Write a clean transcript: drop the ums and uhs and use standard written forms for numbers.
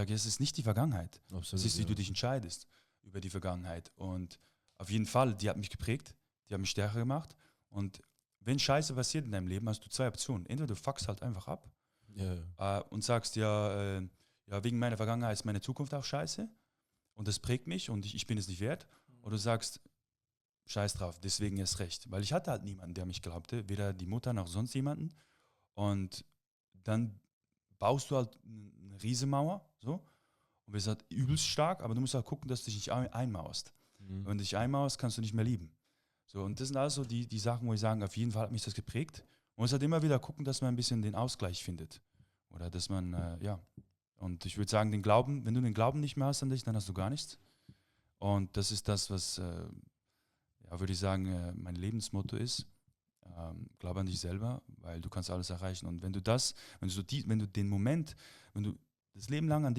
sage, es ist nicht die Vergangenheit. Absolut, Es ist, wie du dich entscheidest über die Vergangenheit. Und auf jeden Fall, die hat mich geprägt, die hat mich stärker gemacht. Und wenn Scheiße passiert in deinem Leben, hast du zwei Optionen. Entweder du fuckst halt einfach ab und sagst, ja, wegen meiner Vergangenheit ist meine Zukunft auch scheiße und das prägt mich und ich bin es nicht wert. Oder du sagst, scheiß drauf, deswegen erst recht. Weil ich hatte halt niemanden, der mich glaubte, weder die Mutter noch sonst jemanden. Und dann baust du halt eine Riesenmauer, so, und bist halt übelst stark, aber du musst halt gucken, dass du dich nicht einmauerst. Mhm. Wenn du dich einmauerst, kannst du nicht mehr lieben. So, und das sind also die Sachen, wo ich sage, auf jeden Fall hat mich das geprägt. Man muss halt immer wieder gucken, dass man ein bisschen den Ausgleich findet. Oder dass man, und ich würde sagen, den Glauben, wenn du den Glauben nicht mehr hast an dich, dann hast du gar nichts. Und das ist das, was, würde ich sagen, mein Lebensmotto ist. Glaube an dich selber, weil du kannst alles erreichen. Und wenn du den Moment, wenn du das Leben lang an dich